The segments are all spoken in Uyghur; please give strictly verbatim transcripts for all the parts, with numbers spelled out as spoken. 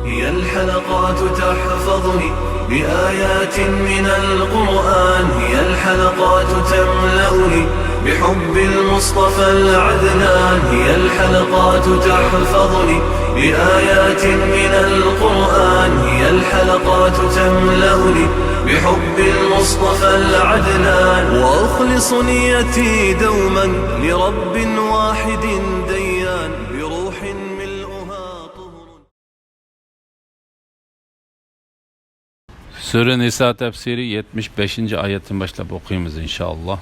هي الحلقات تحفظني بآيات من القرآن، هي الحلقات تملأني بحب المصطفى العدنان، هي الحلقات تحفظني بآيات من القرآن، هي الحلقات تملأني بحب المصطفى العدنان، وأخلص نيتي دوما لرب واحد ديان، بروح ملؤها طهر. سۈرە نىسا تەپسىرى يەتمىش بەشىنچى ئايەتتىن باشلاپ ئوقۇيمىز، ئىنشائاللا.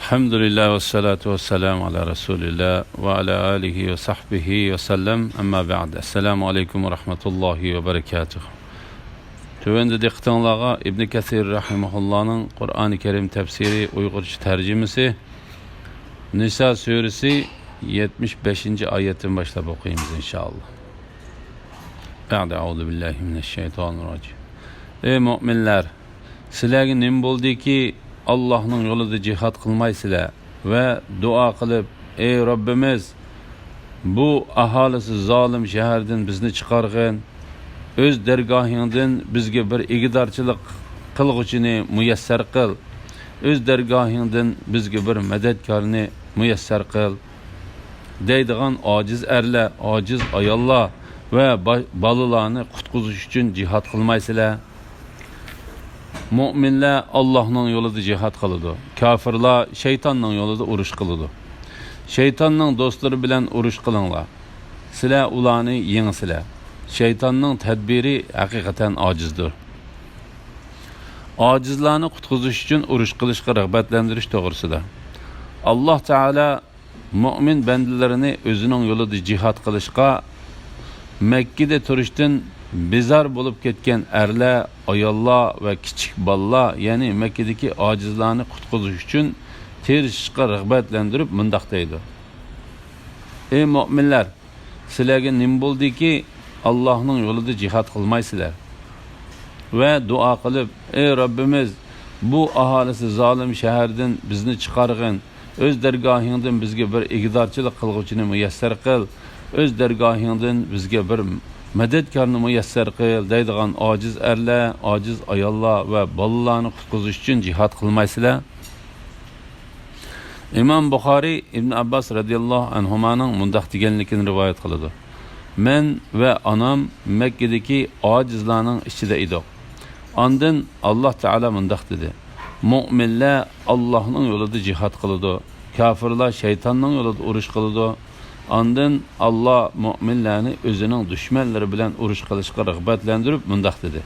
ئەلھەمدۇلىللا ۋەسسالاتۇ ۋەسسالامۇ ئالا رەسۇلىللا ۋە ئالا ئالىھى ۋە سەھبىھى ۋە سەللەم. ئەمما بەئد. ئەسسالامۇ ئەلەيكۇم ۋە رەھمەتۇللاھى ۋە بەرەكاتۇھ. تۆۋەندە دىققىتىڭلارغا ئىبنى كەسىر رەھىمەھۇللانىڭ قۇرئانى كەرىم تەپسىرى ئۇيغۇرچە تەرجىمىسى، نىسا سۈرىسى يەتمىش بەشىنچى ئايەتتىن باشلاپ ئوقۇيمىز، ئىنشائاللا. بەئدە، ئەئۇزۇ بىللاھى مىنەششەيتانىرراجىم. ئەي مۆمىنلەر، سىلەرگە نېمە بولدىكى، ئاللاھنىڭ يولىدا جىھاد قىلمايسىلەر ۋە دۇئا قىلىپ، ئەي رەببىمىز، بۇ ئاھالىسى زالىم شەھەردىن بىزنى چىقارغىن، ئۆز دەرگاھىڭدىن بىزگە بىر ئىگىدارچىلىق قىلغۇچىنى مۇيەسسەر قىل، ئۆز دەرگاھىڭدىن بىزگە بىر مەدەتكارنى مۇيەسسەر قىل، دەيدىغان ئاجىز ئەرلەر، ئاجىز ئاياللار ۋە با-، بالىلارنى قۇتقۇزۇش ئۈچۈن جىھاد قىلمايسىلەر؟ مۆمىنلەر ئاللاھنىڭ يولىدا جىھاد قىلىدۇ، كاپىرلار شەيتاننىڭ يولىدا ئۇرۇش قىلىدۇ. شەيتاننىڭ دوستلىرى بىلەن ئۇرۇش قىلىڭلار، سىلەر ئۇلارنى يېڭىسىلەر. شەيتاننىڭ تەدبىرى ھەقىقەتەن ئاجىزدۇر. ئاجىزلارنى قۇتقۇزۇش ئۈچۈن ئۇرۇش قىلىشقا رىغبەتلەندۈرۈش توغرىسىدا. ئاللاھ تائالا مۆمىن بەندىلىرىنى ئۆزىنىڭ يولىدا جىھاد قىلىشقا مەككىدە تۇرۇشتىن بىزار بولۇپ كەتكەن ئەرلەر، ئاياللار ۋە كىچىك بالىلار، يەنى مەككىدىكى ئاجىزلارنى قۇتقۇزۇش ئۈچۈن تىرىشىشقا رىغبەتلەندۈرۈپ مۇنداق دەيدۇ: ئەي مۆمىنلەر! سىلەرگە نېمە بولدىكى، ئاللاھنىڭ يولىدا جىھاد قىلمايسىلەر؟ ۋە دۇئا قىلىپ، ئەي رەببىمىز، بۇ ئاھالىسى زالىم شەھەردىن بىزنى چىقارغىن، ئۆز دەرگاھىڭدىن بىزگە بىر ئىگىدارچىلىق قىلغۇچىنى مۇيەسسەر قىل، ئۆز دەرگاھىڭدىن بىزگە بىر مەدەتكارنى مۇيەسسەر قىل، دەيدىغان ئاجىز ئەرلەر، ئاجىز ئاياللار ۋە بالىلارنى قۇتقۇزۇش ئۈچۈن جىھاد قىلمايسىلەر؟ ئىمام بۇخارىي ئىبن ئابباس رەزىياللاھۇ ئەنھۇمانىڭ مۇنداق دېگەنلىكىنى رىۋايەت قىلىدۇ: مەن ۋە ئانام مەككىدىكى ئاجىزلارنىڭ ئىچىدە ئىدۇق. ئاندىن ئاللاھ تائالا مۇنداق دېدى: مۆمىنلەر ئاللاھنىڭ يولىدا جىھاد قىلىدۇ، كاپىرلار شەيتاننىڭ يولىدا ئۇرۇش قىلىدۇ. ئاندىن ئاللاھ مۆمىنلەرنى ئۆزىنىڭ دۈشمەنلىرى بىلەن ئۇرۇش قىلىشقا رىغبەتلەندۈرۈپ مۇنداق دېدى: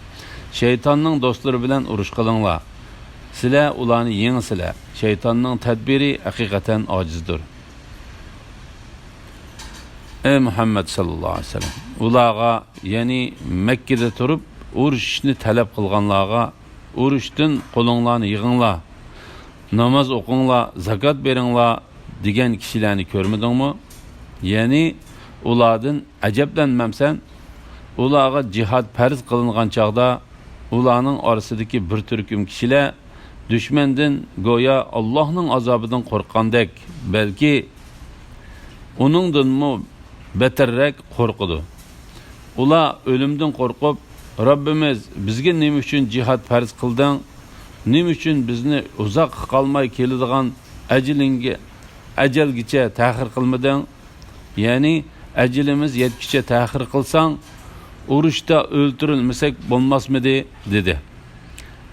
شەيتاننىڭ دوستلىرى بىلەن ئۇرۇش قىلىڭلار. سىلەر ئۇلارنى يېڭىسىلەر. شەيتاننىڭ تەدبىرى ھەقىقەتەن ئاجىزدۇر. ئەي مۇھەممەد ساللاللاھۇ ئەلەيھى ۋەسەللەم! ئۇلارغا، يەنى مەككىدە تۇرۇپ ئۇرۇشۇشنى تەلەپ قىلغانلارغا، ئۇرۇشتىن قولۇڭلارنى يىغىڭلار، ناماز ئوقۇڭلار، زاكات بېرىڭلار دېگەن كىشىلەرنى كۆرمىدىڭمۇ؟ يەنى ئۇلاردىن ئەجەبلەنمەمسەن؟ ئۇلارغا جىھاد پەرز قىلىنغان چاغدا، ئۇلارنىڭ ئارىسىدىكى بىر تۈركۈم كىشىلەر دۈشمەندىن گويا ئاللاھنىڭ ئازابىدىن قورققاندەك، بەلكى ئۇنىڭدىنمۇ بەتەررەك قورقىدۇ. ئۇلار ئۆلۈمدىن قورقۇپ، رەببىمىز، بىزگە نېمە ئۈچۈن جىھاد پەرز قىلدىڭ؟ نېمە ئۈچۈن بىزنى ئۇزاققا قالماي كېلىدىغان ئەجىلىڭگە، ئەجەلگىچە تەخىر قىلمىدىڭ؟ يەنى ئەجىلىمىز يەتكۈچە تەخىر قىلساڭ، ئۇرۇشتا ئۆلتۈرۈلمىسەك بولماسمىدى؟ دېدى.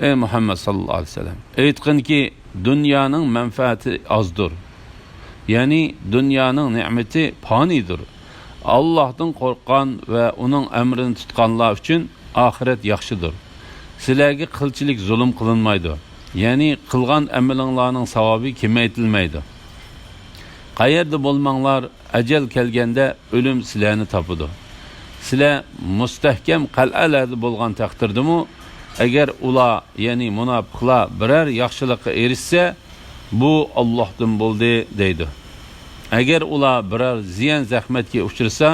ئەي مۇھەممەد ساللاللاھۇ ئەلەيھى ۋەسەللەم! ئېيتقىنكى، دۇنيانىڭ مەنپەئەتى ئازدۇر. يەنى دۇنيانىڭ نېمىتى پانىيدۇر. ئاللاھتىن قورققان ۋە ئۇنىڭ ئەمرىنى تۇتقانلار ئۈچۈن ئاخىرەت ياخشىدۇر. سىلەرگە قىلچىلىك زۇلۇم قىلىنمايدۇ. يەنى قىلغان ئەمىلىڭلارنىڭ ساۋابى كېمەيتىلمەيدۇ. قەيەردە بولماڭلار، ئەجەل كەلگەندە ئۆلۈم سىلەرنى تاپىدۇ. سىلەر مۇستەھكەم قەلئەلەردە بولغان تەقدىردىمۇ، ئەگەر ئۇلار، يەنى مۇناپىقلار بىرەر ياخشىلىققا ئېرىشسە، بۇ ئاللاھتىن بولدى، دەيدۇ. ئەگەر ئۇلار بىرەر زىيان-زەخمەتكە ئۇچرىسا،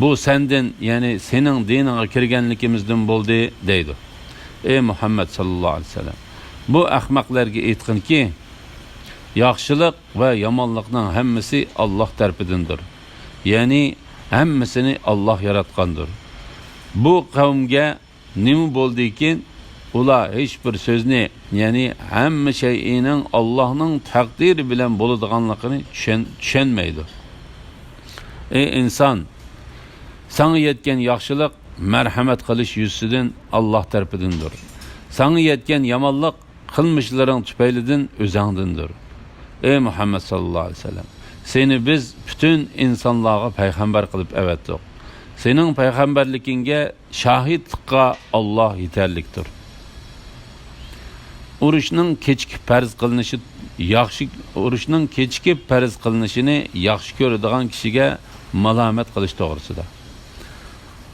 بۇ سەندىن، يەنى سېنىڭ دىنىڭغا كىرگەنلىكىمىزدىن بولدى، دەيدۇ. ئەي مۇھەممەد ساللاللاھۇ ئەلەيھى ۋەسەللەم! بۇ ئەخمەقلەرگە ئېيتقىنكى، ياخشىلىق ۋە يامانلىقنىڭ ھەممىسى ئاللاھ تەرىپىدىندۇر. يەنى ھەممىسىنى ئاللاھ ياراتقاندۇر. بۇ قەۋمگە نېمە بولدىكىن، ئۇلار ھېچ بىر سۆزنى، يەنى ھەممە شەيئىنىڭ ئاللاھنىڭ تەقدىرى بىلەن بولىدىغانلىقىنى چۈشەن-، چۈشەنمەيدۇ. ئەي ئىنسان! ساڭا يەتكەن ياخشىلىق مەرھەمەت قىلىش يۈزىسىدىن ئاللاھ تەرىپىدىندۇر. ساڭا يەتكەن يامانلىق قىلمىشلىرىڭ تۈپەيلىدىن ئۆزەڭدىندۇر. ئەي مۇھەممەد ساللاللاھۇ ئەلەيھى ۋەسەللەم! سېنى بىز پۈتۈن ئىنسانلارغا پەيغەمبەر قىلىپ ئەۋەتتۇق. سېنىڭ پەيغەمبەرلىكىڭگە شاھىتلىققا ئاللاھ يېتەرلىكتۇر. ئۇرۇشنىڭ كېچىكىپ پەرز قىلىنىشى ياخشى، ئۇرۇشنىڭ كېچىكىپ پەرز قىلىنىشىنى ياخشى كۆرىدىغان كىشىگە مالامەت قىلىش توغرىسىدا.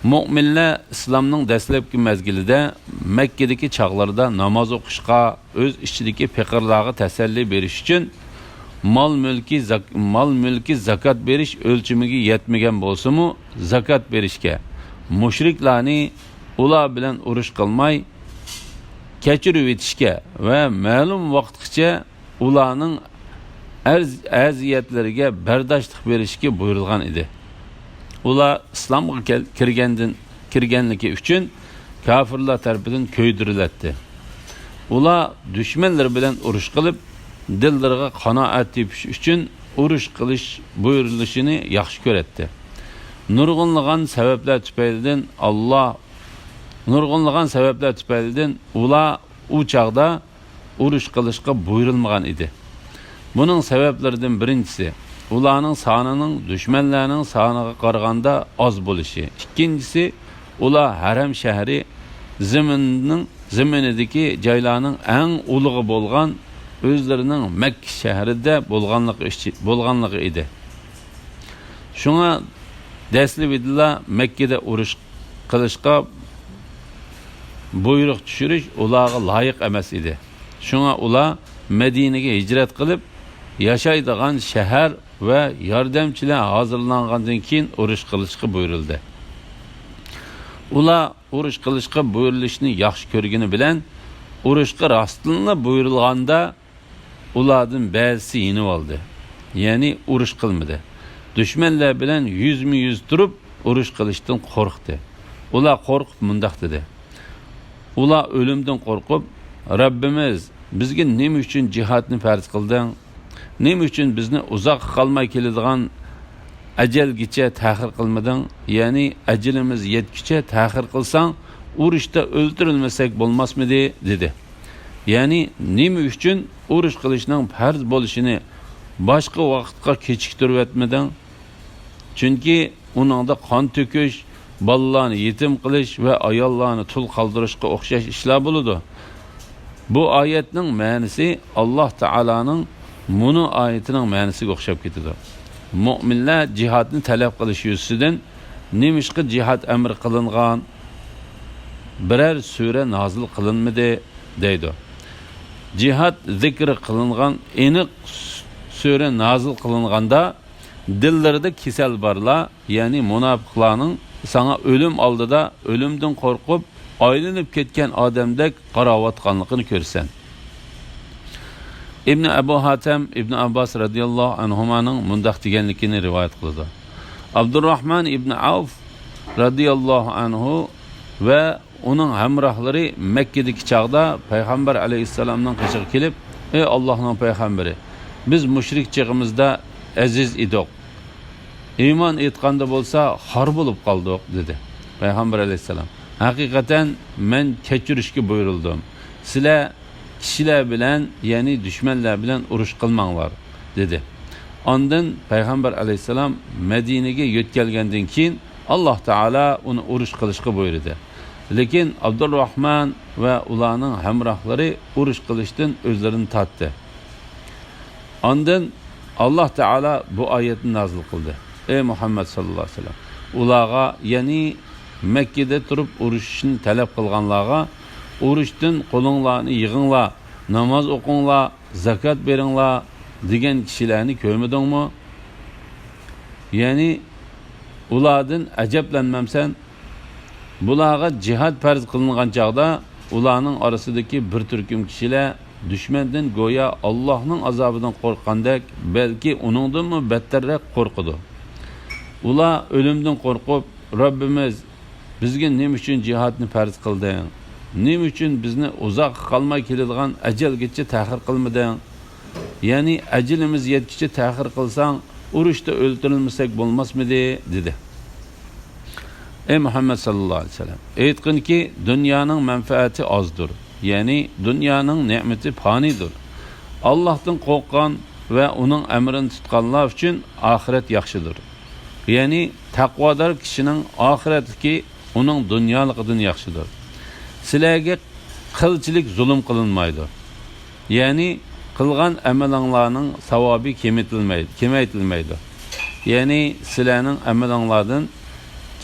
مۆمىنلەر ئىسلامنىڭ دەسلەپكى مەزگىلىدە مەككىدىكى چاغلىرىدا ناماز ئوقۇشقا، ئۆز ئىچىدىكى پېقىرلارغا تەسەللى بېرىش ئۈچۈن مال-مۈلكى زاك-، مال-مۈلكى زاكات بېرىش ئۆلچىمىگە يەتمىگەن بولسىمۇ، زاكات بېرىشكە، مۇشرىكلارنى ئۇلار بىلەن ئۇرۇش قىلماي كەچۈرۈۋېتىشكە ۋە مەلۇم ۋاقىتقىچە ئۇلارنىڭ ئەرز-، ئەزىيەتلىرىگە بەرداشلىق بېرىشكە بۇيرۇلغان ئىدى. ئۇلار ئىسلامغا كەل-، كىرگەندىن، كىرگەنلىكى ئۈچۈن كاپىرلار تەرىپىدىن كۆيدۈرۈلەتتى. ئۇلار دۈشمەنلىرى بىلەن ئۇرۇش قىلىپ، دىللىرىغا قانائەت تېپىش ئۈچۈن ئۇرۇش قىلىش بۇيرۇلۇشىنى ياخشى كۆرەتتى. نۇرغۇنلىغان سەۋەبلەر تۈپەيلىدىن ئاللاھ، نۇرغۇنلىغان سەۋەبلەر تۈپەيلىدىن ئۇلار ئۇ چاغدا ئۇرۇش قىلىشقا بۇيرۇلمىغان ئىدى. بۇنىڭ سەۋەبلىرىدىن بىرىنچىسى، ئۇلارنىڭ سانىنىڭ دۈشمەنلەرنىڭ سانىغا قارىغاندا ئاز بولۇشى. ئىككىنچىسى، ئۇلار ھەرەم شەھىرى زېمىنىنىڭ، زېمىنىدىكى جايلارنىڭ ئەڭ ئۇلۇغى بولغان ئۆزلىرىنىڭ مەككە شەھىرىدە بولغانلىقى ئۈچ-، بولغانلىقى ئىدى. شۇڭا دەسلىۋىدىلا مەككىدە ئۇرۇش قىلىشقا بۇيرۇق چۈشۈرۈش ئۇلارغا لايىق ئەمەس ئىدى. شۇڭا ئۇلار مەدىنىگە ھىجرەت قىلىپ، ياشايدىغان شەھەر ۋە ياردەمچىلەر ھازىرلانغاندىن كېيىن ئۇرۇش قىلىشقا بۇيرۇلدى. ئۇلار ئۇرۇش قىلىشقا بۇيرۇلۇشنى ياخشى كۆرگىنى بىلەن، ئۇرۇشقا راستتىنلا بۇيرۇلغاندا، ئۇلاردىن بەزىسى يېنىۋالدى، يەنى ئۇرۇش قىلمىدى. دۈشمەنلەر بىلەن يۈزمۇ يۈز تۇرۇپ ئۇرۇش قىلىشتىن قورقتى. ئۇلار قورقۇپ مۇنداق دېدى، ئۇلار ئۆلۈمدىن قورقۇپ، رەببىمىز، بىزگە نېمە ئۈچۈن جىھادنى پەرز قىلدىڭ؟ نېمە ئۈچۈن بىزنى ئۇزاققا قالماي كېلىدىغان ئەجەلگىچە تەخىر قىلمىدىڭ؟ يەنى ئەجىلىمىز يەتكۈچە تەخىر قىلساڭ، ئۇرۇشتا ئۆلتۈرۈلمىسەك بولماسمىدى؟ دېدى. يەنى نېمە ئۈچۈن ئۇرۇش قىلىشنىڭ پەرز بولۇشىنى باشقا ۋاقىتقا كېچىكتۈرۈۋەتمىدىڭ؟ چۈنكى ئۇنىڭدا قان تۆكۈش، بالىلارنى يېتىم قىلىش ۋە ئاياللارنى تۇل قالدۇرۇشقا ئوخشاش ئىشلار بولىدۇ. بۇ ئايەتنىڭ مەنىسى ئاللاھ تائالانىڭ مۇنۇ ئايىتىنىڭ مەنىسىگە ئوخشاپ كېتىدۇ. مۆمىنلەر جىھادنى تەلەپ قىلىش يۈزىسىدىن نېمىشقا جىھاد ئەمر قىلىنغان بىرەر سۈرە نازىل قىلىنمىدى؟ دەيدۇ. جىھاد زىكرى قىلىنغان ئېنىق سۈرە نازىل قىلىنغاندا، دىللىرىدا كېسەل بارلار، يەنى مۇناپىقلارنىڭ ساڭا ئۆلۈم ئالدىدا ئۆلۈمدىن قورقۇپ، ئايلىنىپ كەتكەن ئادەمدەك قاراۋاتقانلىقىنى كۆرىسەن. ئىبنى ئەبۇ ھاتەم ئىبنى ئابباس رەزىياللاھۇ ئەنھۇمانىڭ مۇنداق دېگەنلىكىنى رىۋايەت قىلىدۇ. ئابدۇرراھمان ئىبنى ئەۋف رەزىياللاھۇ ئەنھۇ ۋە ئۇنىڭ ھەمراھلىرى مەككىدىكى چاغدا پەيغەمبەر ئەلەيھىسسالامنىڭ قېشىغا كېلىپ، ئەي ئاللاھنىڭ پەيغەمبىرى، بىز مۇشرىك چېغىمىزدا ئەزىز ئىدۇق. ئىمان ئېيتقاندا بولسا خار بولۇپ قالدۇق، دېدى. پەيغەمبەر ئەلەيھىسسالام، ھەقىقەتەن مەن كەچۈرۈشكە بۇيرۇلدۇم. سىلەر كىشىلەر بىلەن، يەنى دۈشمەنلەر بىلەن ئۇرۇش قىلماڭلار، دېدى. ئاندىن پەيغەمبەر ئەلەيھىسسالام مەدىنىگە يۆتكەلگەندىن كېيىن، ئاللاھ تائالا ئۇنى ئۇرۇش قىلىشقا بۇيرۇدى. لېكىن ئابدۇرراھمان ۋە ئۇلارنىڭ ھەمراھلىرى ئۇرۇش قىلىشتىن ئۆزلىرىنى تارتتى. ئاندىن ئاللاھ تائالا بۇ ئايەتنى نازىل قىلدى: ئەي مۇھەممەد ساللاللاھۇ ئەلەيھى ۋەسەللەم، ئۇلارغا، يەنى مەككىدە تۇرۇپ ئۇرۇشۇشنى تەلەپ قىلغانلارغا، ئۇرۇشتىن قولۇڭلارنى يىغىڭلار، ناماز ئوقۇڭلار، زاكات بېرىڭلار دېگەن كىشىلەرنى كۆرمىدىڭمۇ؟ يەنى ئۇلاردىن ئەجەبلەنمەمسەن؟ بۇلارغا جىھاد پەرز قىلىنغان چاغدا ئۇلارنىڭ ئارىسىدىكى بىر تۈركۈم كىشىلەر دۈشمەندىن گويا ئاللاھنىڭ ئازابىدىن قورققاندەك، بەلكى ئۇنىڭدىنمۇ بەتتەررەك قورقىدۇ. ئۇلار ئۆلۈمدىن قورقۇپ، رەببىمىز، بىزگە نېمە ئۈچۈن جىھادنى پەرز قىلدىڭ؟ نېمە ئۈچۈن بىزنى ئۇزاققا قالماي كېلىدىغان ئەجەلگىچە تەخىر قىلمىدىڭ؟ يەنى ئەجىلىمىز يەتكۈچە تەخىر قىلساڭ، ئۇرۇشتا ئۆلتۈرۈلمىسەك بولماسمىدى؟ دېدى. ئەي مۇھەممەد ساللاللاھۇ ئەلەيھى ۋەسەللەم، ئېيتقىنكى، دۇنيانىڭ مەنپەئەتى ئازدۇر، يەنى دۇنيانىڭ نېمىتى پانىيدۇر. ئاللاھتىن قورققان ۋە ئۇنىڭ ئەمرىنى تۇتقانلار ئۈچۈن ئاخىرەت ياخشىدۇر. يەنى تەقۋادار كىشىنىڭ ئاخىرەتلىكى ئۇنىڭ دۇنيالىقىدىن ياخشىدۇر. سىلەرگە قىلچىلىك زۇلۇم قىلىنمايدۇ. يەنى قىلغان ئەمىلىڭلارنىڭ ساۋابى كېمىتىلمەيدۇ، كېمەيتىلمەيدۇ. يەنى سىلەرنىڭ ئەمىلىڭلاردىن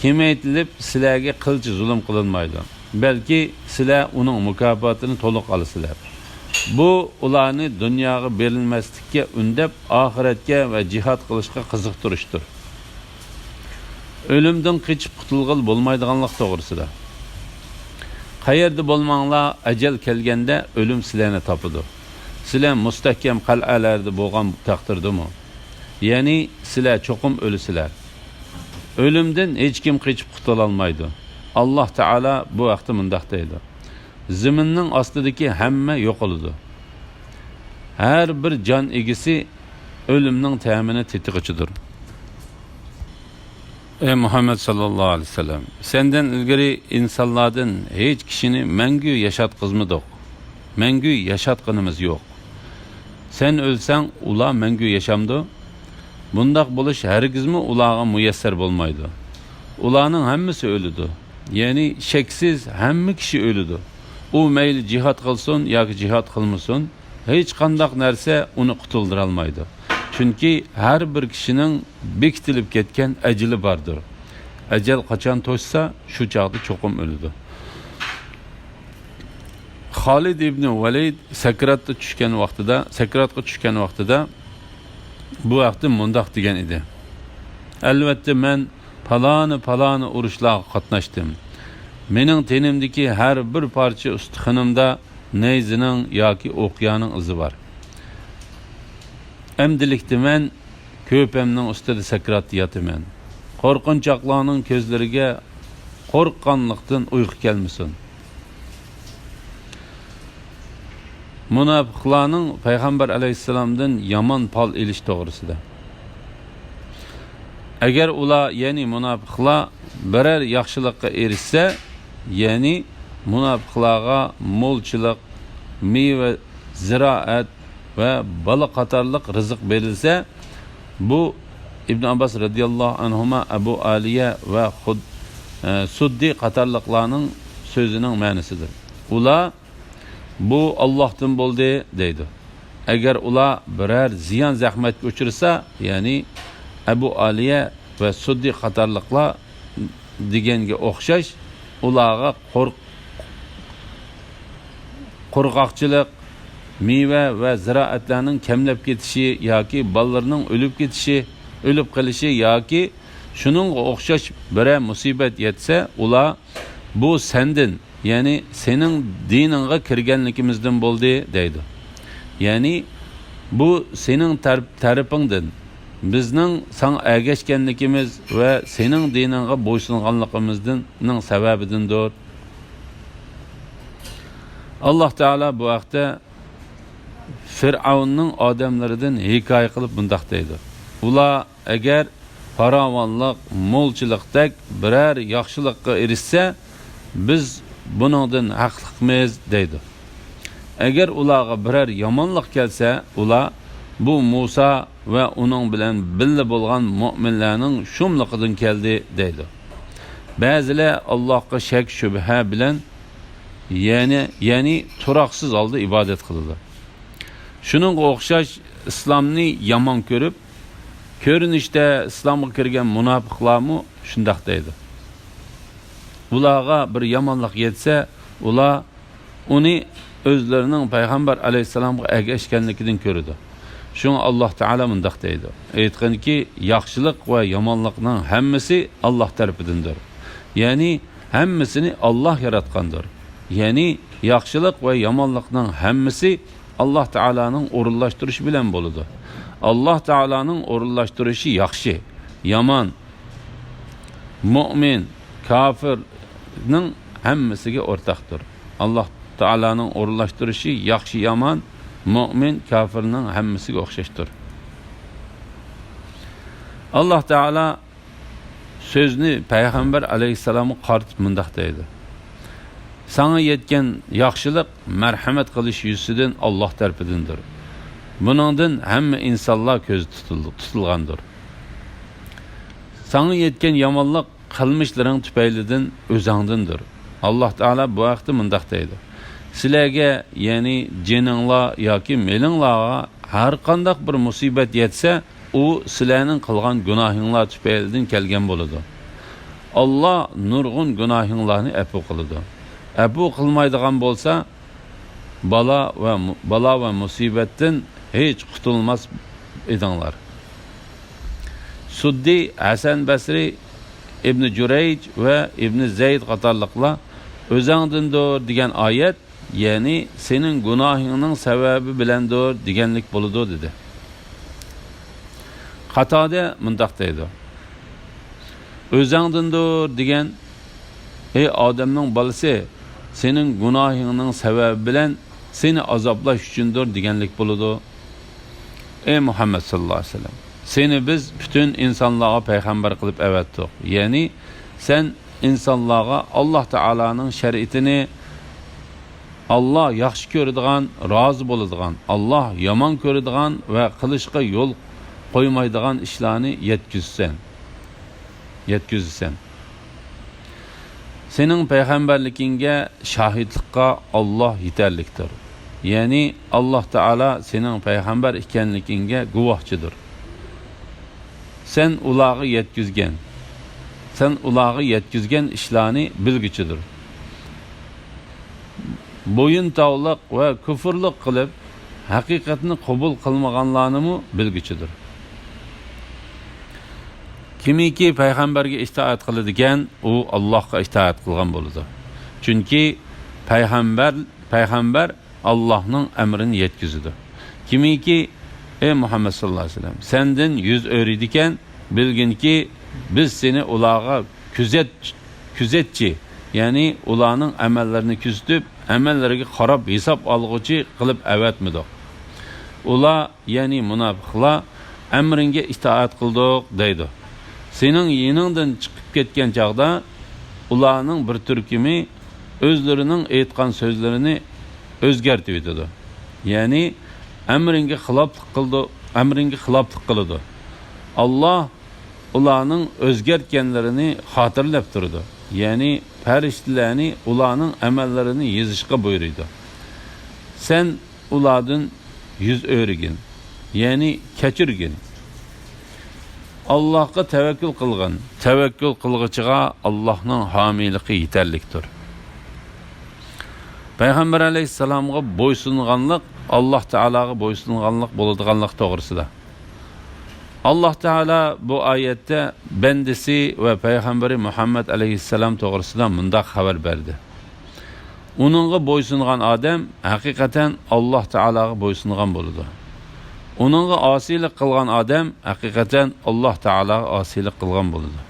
كېمەيتىلىپ، سىلەرگە قىلچە زۇلۇم قىلىنمايدۇ. بەلكى سىلەر ئۇنىڭ مۇكاپاتىنى تولۇق ئالىسىلەر. بۇ ئۇلارنى دۇنياغا بېرىلمەسلىككە ئۈندەپ، ئاخىرەتكە ۋە جىھاد قىلىشقا قىزىقتۇرۇشتۇر. ئۆلۈمدىن قېچىپ قۇتۇلغىلى بولمايدىغانلىق توغرىسىدا. قەيەردە بولماڭلار، ئەجەل كەلگەندە ئۆلۈم سىلەرنى تاپىدۇ. سىلەر مۇستەھكەم قەلئەلەردە بولغان تەقدىردىمۇ؟ يەنى سىلەر چوقۇم ئۆلىسىلەر. ئۆلۈمدىن ھېچكىم قېچىپ قۇتۇلالمايدۇ. ئاللاھ تائالا بۇ ھەقتە مۇنداق دەيدۇ: زېمىننىڭ ئاستىدىكى ھەممە يوقىلىدۇ. ھەر بىر جان ئىگىسى ئۆلۈمنىڭ تەمىنى تېتىغۇچىدۇر. ئەي مۇھەممەد ساللاللاھۇ ئەلەيھى ۋەسەللەم، سەندىن ئىلگىرى ئىنسانلاردىن ھېچ كىشىنى مەڭگۈ ياشاتقۇزمىدۇق. مەڭگۈ ياشاتقىنىمىز يوق. سەن ئۆلسەڭ، ئۇلار مەڭگۈ ياشامدۇ؟ بۇنداق بولۇش ھەرگىزمۇ ئۇلارغا مۇيەسسەر بولمايدۇ. ئۇلارنىڭ ھەممىسى ئۆلىدۇ. يەنى شەكسىز ھەممە كىشى ئۆلىدۇ. ئۇ مەيلى جىھاد قىلسۇن ياكى جىھاد قىلمىسۇن، ھېچقانداق نەرسە ئۇنى قۇتۇلدۇرالمايدۇ. چۈنكى ھەر بىر كىشىنىڭ بېكىتىلىپ كەتكەن ئەجىلى باردۇر. ئەجەل قاچان توشسا، شۇ چاغدا چوقۇم ئۆلىدۇ. خالىد ئىبنى ۋەلىد سەكراتتا چۈشكەن ۋاقتىدا، سەكراتقا چۈشكەن ۋاقتىدا بۇ ھەقتە مۇنداق دېگەن ئىدى: ئەلۋەتتە، مەن پالانى، پالانى ئۇرۇشلارغا قاتناشتىم. مېنىڭ تېنىمدىكى ھەر بىر پارچە ئۇستىخىنىمدا نەيزىنىڭ ياكى ئوقيانىڭ ئىزى بار. ئەمدىلىكتە مەن كۆرپەمنىڭ ئۈستىدە سەكراتتا ياتىمەن. قورقۇنچاقلارنىڭ كۆزلىرىگە قورققانلىقتىن ئۇيقۇ كەلمىسۇن. مۇناپىقلارنىڭ پەيغەمبەر ئەلەيھىسسالامدىن يامان پال ئېلىش توغرىسىدا. ئەگەر ئۇلار، يەنى مۇناپىقلار بىرەر ياخشىلىققا ئېرىشسە، يەنى مۇناپىقلارغا مولچىلىق، مېۋە، زىرائەت ۋە بالا قاتارلىق رىزىق بېرىلسە، بۇ ئىبن ئابباس رەزىياللاھۇ ئەنھۇما، ئەبۇ ئالىيە ۋە خۇد-، ئە، سۇددى قاتارلىقلارنىڭ سۆزىنىڭ مەنىسىدۇر. ئۇلار، «بۇ ئاللاھتىن بولدى» دەيدۇ. ئەگەر ئۇلار بىرەر زىيان زەخمەتكە ئۇچرىسا، يەنى ئەبۇ ئالىيە ۋە سۇددى قاتارلىقلار دېگەنگە ئوخشاش، ئۇلارغا قورق-، قورقاقچىلىق، مېۋە ۋە زىرائەتلەرنىڭ كەملەپ كېتىشى ياكى بالىلىرىنىڭ ئۆلۈپ كېتىشى، ئۆلۈپ قېلىشى ياكى شۇنىڭغا ئوخشاش بىرەر مۇسىبەت يەتسە، ئۇلار، «بۇ سەندىن، يەنى سېنىڭ دىنىڭغا كىرگەنلىكىمىزدىن بولدى» دەيدۇ. يەنى، «بۇ سېنىڭ تەر-، تەرىپىڭدىن، بىزنىڭ ساڭا ئەگەشكەنلىكىمىز ۋە سېنىڭ دىنىڭغا بويسۇنغانلىقىمىزنىڭ سەۋەبىدىندۇر.» ئاللاھ تائالا بۇ ھەقتە فىرئەۋننىڭ ئادەملىرىدىن ھېكايە قىلىپ مۇنداق دەيدۇ: ئۇلار ئەگەر پاراۋانلىق، مولچىلىقتەك بىرەر ياخشىلىققا ئېرىشسە، بىز بۇنىڭدىن ھەقلىقمىز دەيدۇ. ئەگەر ئۇلارغا بىرەر يامانلىق كەلسە، ئۇلار، بۇ مۇسا ۋە ئۇنىڭ بىلەن بىللە بولغان مۆمىنلەرنىڭ شۇملۇقىدىن كەلدى دەيدۇ. بەزىلەر ئاللاھقا شەك-شۈبھە بىلەن، يەنى، يەنى تۇراقسىز ھالدا ئىبادەت قىلىدۇ. شۇنىڭغا ئوخشاش ئىسلامنى يامان كۆرۈپ، كۆرۈنۈشتە ئىسلامغا كىرگەن مۇناپىقلارمۇ شۇنداق دەيدۇ. ئۇلارغا بىر يامانلىق يەتسە، ئۇلار ئۇنى ئۆزلىرىنىڭ پەيغەمبەر ئەلەيھىسسالامغا ئەگەشكەنلىكىدىن كۆرىدۇ. شۇڭا ئاللاھ تائالا مۇنداق دەيدۇ: ئېيتقىنكى، ياخشىلىق ۋە يامانلىقنىڭ ھەممىسى ئاللاھ تەرىپىدىندۇر. يەنى ھەممىسىنى ئاللاھ ياراتقاندۇر. يەنى ياخشىلىق ۋە يامانلىقنىڭ ھەممىسى ئاللاھ تائالانىڭ ئورۇنلاشتۇرۇشى بىلەن بولىدۇ. ئاللاھ تائالانىڭ ئورۇنلاشتۇرۇشى ياخشى، يامان، مۆمىن، كاپىرنىڭ ھەممىسىگە ئورتاقتۇر. ئاللاھ تائالانىڭ ئورۇنلاشتۇرۇشى ياخشى-يامان، مۆمىن، كاپىرنىڭ ھەممىسىگە ئوخشاشتۇر. ئاللاھ تائالا سۆزنى پەيغەمبەر ئەلەيھىسسالامغا قارىتىپ مۇنداق دەيدۇ: ساڭا يەتكەن ياخشىلىق مەرھەمەت قىلىش يۈزىسىدىن ئاللاھ تەرىپىدىندۇر. بۇنىڭدىن ھەممە ئىنسانلار كۆزى تۇتۇلدى، تۇتۇلغاندۇر. ساڭا يەتكەن يامانلىق قىلمىشلىرىڭ تۈپەيلىدىن ئۆزۈڭدىندۇر. ئاللاھ تائالا بۇ ھەقتە مۇنداق دەيدۇ: سىلەرگە، يەنى جېنىڭلار ياكى مېلىڭلارغا ھەرقانداق بىر مۇسىبەت يەتسە، ئۇ سىلەرنىڭ قىلغان گۇناھىڭلار تۈپەيلىدىن كەلگەن بولىدۇ. ئاللاھ نۇرغۇن گۇناھىڭلارنى ئەپۇ قىلىدۇ. ئەپۇ قىلمايدىغان بولسا، بالا ۋە مۇ-، بالا ۋە مۇسىبەتتىن ھېچ قۇتۇلماس ئىدىڭلار. سۇددى، ھەسەن بەسرى، ئىبنى جۇرەيج ۋە ئىبنى زەيد قاتارلىقلار «ئۆزەڭدىندۇر» دېگەن ئايەت، يەنى «سېنىڭ گۇناھىڭنىڭ سەۋەبى بىلەندۇر» دېگەنلىك بولىدۇ، دېدى. قاتادە مۇنداق دەيدۇ: «ئۆزەڭدىندۇر» دېگەن، «ئەي ئادەمنىڭ بالىسى، سېنىڭ گۇناھىڭنىڭ سەۋەبى بىلەن سېنى ئازابلاش ئۈچۈندۇر» دېگەنلىك بولىدۇ. ئەي مۇھەممەد ساللاللاھۇ ئەلەيھى ۋەسەللەم، سېنى بىز پۈتۈن ئىنسانلارغا پەيغەمبەر قىلىپ ئەۋەتتۇق. يەنى سەن ئىنسانلارغا ئاللاھ تائالانىڭ شەرىئىتىنى، ئاللاھ ياخشى كۆرىدىغان، رازى بولىدىغان، ئاللاھ يامان كۆرىدىغان ۋە قىلىشقا يول قويمايدىغان ئىشلارنى يەتكۈزىسەن، يەتكۈزىسەن. سېنىڭ پەيغەمبەرلىكىڭگە شاھىتلىققا ئاللاھ يېتەرلىكتۇر. يەنى ئاللاھ تائالا سېنىڭ پەيغەمبەر ئىكەنلىكىڭگە گۇۋاھچىدۇر. سەن ئۇلارغا يەتكۈزگەن، سەن ئۇلارغا يەتكۈزگەن ئىشلارنى بىلگۈچىدۇر. بويۇن تاۋلىق ۋە كۇفرلۇق قىلىپ، ھەقىقەتنى قوبۇل قىلمىغانلارنىمۇ بىلگۈچىدۇر. كىمكى پەيغەمبەرگە ئىتائەت قىلىدىكەن، ئۇ ئاللاھقا ئىتائەت قىلغان بولىدۇ. چۈنكى پەيغەمبەر، پەيغەمبەر ئاللاھنىڭ ئەمرىنى يەتكۈزىدۇ. كىمكى، ئەي مۇھەممەد ساللاللاھۇ ئەلەيھى ۋەسەللەم، سەندىن يۈز ئۆرۈيدىكەن، بىلگىنكى، بىز سېنى ئۇلارغا كۆزەت-، كۆزەتچى، يەنى ئۇلارنىڭ ئەمەللىرىنى كۆزىتىپ، ئەمەللىرىگە قاراپ ھېساب ئالغۇچى قىلىپ ئەۋەتمىدۇق. ئۇلار، يەنى مۇناپىقلار، «ئەمرىڭگە ئىتائەت قىلدۇق» دەيدۇ. سېنىڭ يېنىڭدىن چىقىپ كەتكەن چاغدا ئۇلارنىڭ بىر تۈركۈمى ئۆزلىرىنىڭ ئېيتقان سۆزلىرىنى ئۆزگەرتىۋېتىدۇ. يەنى ئەمرىڭگە خىلاپلىق قىلىدۇ، ئەمرىڭگە خىلاپلىق قىلىدۇ. ئاللاھ ئۇلارنىڭ ئۆزگەرتكەنلىرىنى خاتىرىلەپ تۇرىدۇ. يەنى پەرىشتىلەرنى ئۇلارنىڭ ئەمەللىرىنى يېزىشقا بۇيرۇيدۇ. سەن ئۇلاردىن يۈز ئۆرۈگىن، يەنى كەچۈرگىن. ئاللاھقا تەۋەككۈل قىلغىن. تەۋەككۈل قىلغۇچىغا ئاللاھنىڭ ھامىيلىقى يېتەرلىكتۇر. پەيغەمبەر ئەلەيھىسسالامغا بويسۇنغانلىق ئاللاھ تائالاغا بويسۇنغانلىق بولىدىغانلىق توغرىسىدا. ئاللاھ تائالا بۇ ئايەتتە بەندىسى ۋە پەيغەمبىرى مۇھەممەد ئەلەيھىسسالام توغرىسىدا مۇنداق خەۋەر بەردى: ئۇنىڭغا بويسۇنغان ئادەم ھەقىقەتەن ئاللاھ تائالاغا بويسۇنغان بولىدۇ. ئۇنىڭغا ئاسىيلىق قىلغان ئادەم ھەقىقەتەن ئاللاھ تائالاغا ئاسىيلىق قىلغان بولىدۇ.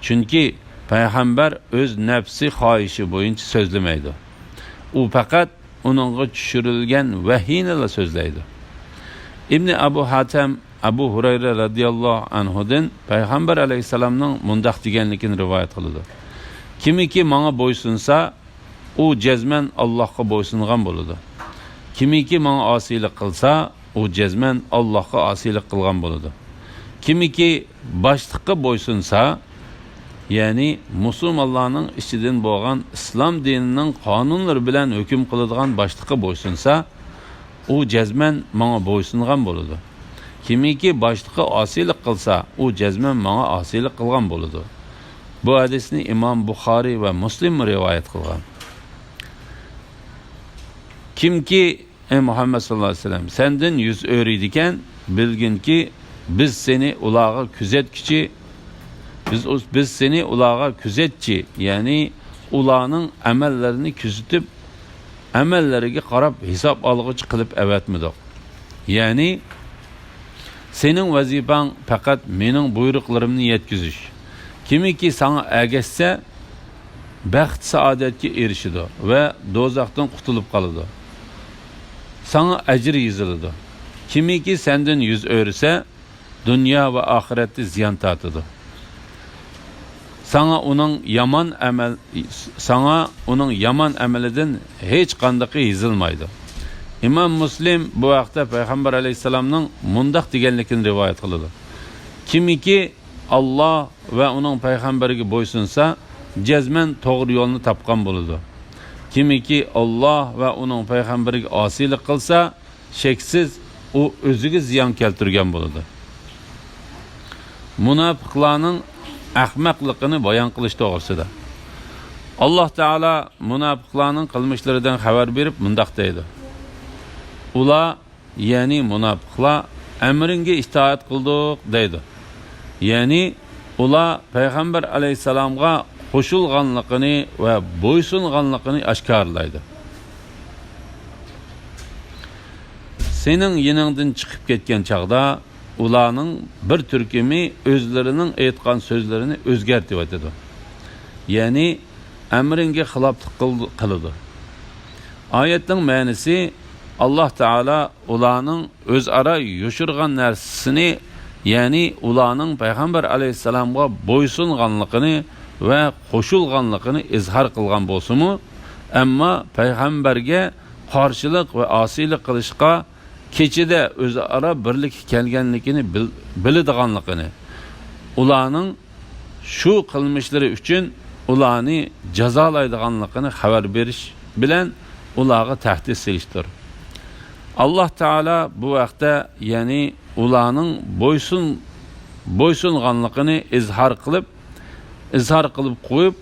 چۈنكى پەيغەمبەر ئۆز نەپسى خاھىشى بويىچە سۆزلىمەيدۇ. ئۇ پەقەت ئۇنىڭغا چۈشۈرۈلگەن ۋەھىينىلا سۆزلەيدۇ. ئىبنى ئەبۇ ھاتەم ئەبۇ ھۇرەيرە رەزىياللاھۇ ئەنھۇدىن پەيغەمبەر ئەلەيھىسسالامنىڭ مۇنداق دېگەنلىكىنى رىۋايەت قىلىدۇ: كىمكى ماڭا بويسۇنسا، ئۇ جەزمەن ئاللاھقا بويسۇنغان بولىدۇ. كىمكى ماڭا ئاسىيلىق قىلسا، ئۇ جەزمەن ئاللاھقا ئاسىيلىق قىلغان بولىدۇ. كىمكى باشلىققا بويسۇنسا، يەنى مۇسۇلمانلارنىڭ ئىچىدىن بولغان ئىسلام دىنىنىڭ قانۇنلىرى بىلەن ھۆكۈم قىلىدىغان باشلىققا بويسۇنسا، ئۇ جەزمەن ماڭا بويسۇنغان بولىدۇ. كىمكى باشلىققا ئاسىيلىق قىلسا، ئۇ جەزمەن ماڭا ئاسىيلىق قىلغان بولىدۇ. بۇ ھەدىسنى ئىمام بۇخارىي ۋە مۇسلىممۇ رىۋايەت قىلغان. كىمكى، ئەي مۇھەممەد ساللاللاھۇ ئەلەيھى ۋەسەللەم، سەندىن يۈز ئۆرۈيدىكەن، بىلگىنكى، بىز سېنى ئۇلارغا كۆزەتكۈچى، بىز، بىز سېنى ئۇلارغا كۆزەتچى، يەنى ئۇلارنىڭ ئەمەللىرىنى كۆزىتىپ، ئەمەللىرىگە قاراپ ھېساب ئالغۇچى قىلىپ ئەۋەتمىدۇق. يەنى سېنىڭ ۋەزىپەڭ پەقەت مېنىڭ بۇيرۇقلىرىمنى يەتكۈزۈش. كىمكى ساڭا ئەگەشسە، بەخت-سائادەتكە ئېرىشىدۇ ۋە دوزاختىن قۇتۇلۇپ قالىدۇ. ساڭا ئەجىر يېزىلىدۇ. كىمكى سەندىن يۈز ئۆرۈسە، دۇنيا ۋە ئاخىرەتتە زىيان تارتىدۇ. ساڭا ئۇنىڭ يامان ئەمەل، ساڭا ئۇنىڭ يامان ئەمىلىدىن ھېچقاندىقى يېزىلمايدۇ. ئىمام مۇسلىم بۇ ھەقتە پەيغەمبەر ئەلەيھىسسالامنىڭ مۇنداق دېگەنلىكىنى رىۋايەت قىلىدۇ: كىمكى ئاللاھ ۋە ئۇنىڭ پەيغەمبىرىگە بويسۇنسا، جەزمەن توغرا يولنى تاپقان بولىدۇ. كىمكى ئاللاھ ۋە ئۇنىڭ پەيغەمبىرىگە ئاسىيلىق قىلسا، شەكسىز ئۇ ئۆزىگە زىيان كەلتۈرگەن بولىدۇ. مۇناپىقلارنىڭ ئەخمەقلىقىنى بايان قىلىش توغرىسىدا. ئاللاھ تائالا مۇناپىقلارنىڭ قىلمىشلىرىدىن خەۋەر بېرىپ مۇنداق دەيدۇ: ئۇلار، يەنى مۇناپىقلار، «ئەمرىڭگە ئىتائەت قىلدۇق» دەيدۇ. يەنى ئۇلار پەيغەمبەر ئەلەيھىسسالامغا قوشۇلغانلىقىنى ۋە بويسۇنغانلىقىنى ئاشكارىلايدۇ. سېنىڭ يېنىڭدىن چىقىپ كەتكەن چاغدا ئۇلارنىڭ بىر تۈركۈمى ئۆزلىرىنىڭ ئېيتقان سۆزلىرىنى ئۆزگەرتىۋېتىدۇ. يەنى ئەمرىڭگە خىلاپلىق قىل-، قىلىدۇ. ئايەتنىڭ مەنىسى، ئاللاھ تائالا ئۇلارنىڭ ئۆزئارا يوشۇرغان نەرسىسىنى، يەنى ئۇلارنىڭ پەيغەمبەر ئەلەيھىسسالامغا بويسۇنغانلىقىنى ۋە قوشۇلغانلىقىنى ئىزھار قىلغان بولسىمۇ، ئەمما پەيغەمبەرگە قارشىلىق ۋە ئاسىيلىق قىلىشقا كېچىدە ئۆزئارا بىرلىككە كەلگەنلىكىنى بىل-، بىلىدىغانلىقىنى، ئۇلارنىڭ شۇ قىلمىشلىرى ئۈچۈن ئۇلارنى جازالايدىغانلىقىنى خەۋەر بېرىش بىلەن ئۇلارغا تەھدىت سېلىشتۇر. ئاللاھ تائالا بۇ ھەقتە، يەنى ئۇلارنىڭ بويسۇن-، بويسۇنغانلىقىنى ئىزھار قىلىپ، ئىزھار قىلىپ قويۇپ،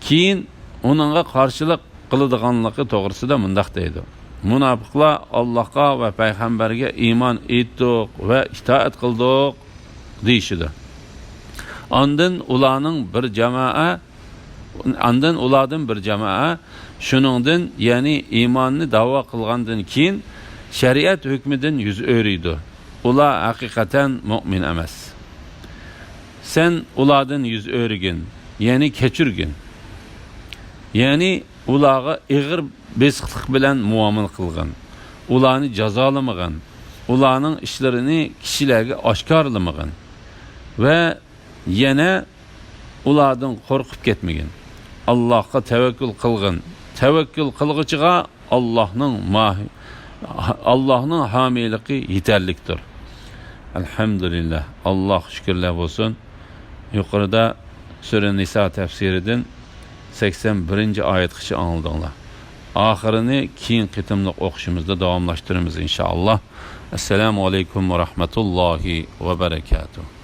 كېيىن ئۇنىڭغا قارشىلىق قىلىدىغانلىقى توغرىسىدا مۇنداق دەيدۇ: مۇناپىقلار «ئاللاھقا ۋە پەيغەمبەرگە ئىمان ئېيتتۇق ۋە ئىتائەت قىلدۇق» دېيىشىدۇ. ئاندىن ئۇلارنىڭ بىر جامائە، ئاندىن ئۇلاردىن بىر جامائە شۇنىڭدىن، يەنى ئىماننى دەۋا قىلغاندىن كېيىن، شەرىئەت ھۆكمىدىن يۈز ئۆرۈيدۇ. ئۇلار ھەقىقەتەن مۆمىن ئەمەس. سەن ئۇلاردىن يۈز ئۆرۈگىن، يەنى كەچۈرگىن. يەنى ئۇلارغا ئېغىر بېسىقلىق بىلەن مۇئامىلە قىلغىن. ئۇلارنى جازالىمىغىن. ئۇلارنىڭ ئىشلىرىنى كىشىلەرگە ئاشكارىلىمىغىن. ۋە يەنە ئۇلاردىن قورقۇپ كەتمىگىن. ئاللاھقا تەۋەككۈل قىلغىن. تەۋەككۈل قىلغۇچىغا ئاللاھنىڭ ماھى-، ئاللاھنىڭ ھامىيلىقى يېتەرلىكتۇر. ئەلھەمدۇلىللاھ. ئاللاھقا شۈكۈرلەر بولسۇن. يۇقىرىدا سۈرە نىسا تەپسىرىدىن سەكسەن بىرىنچى ئايەتكىچە ئاڭلىدىڭلار. ئاخىرىنى كېيىنكى قېتىملىق ئوقۇشىمىزدا داۋاملاشتۇرىمىز، ئىنشائاللاھ. ئەسسالامۇ ئەلەيكۇم ۋە رەھمەتۇللاھى ۋە بەرەكاتۇھ.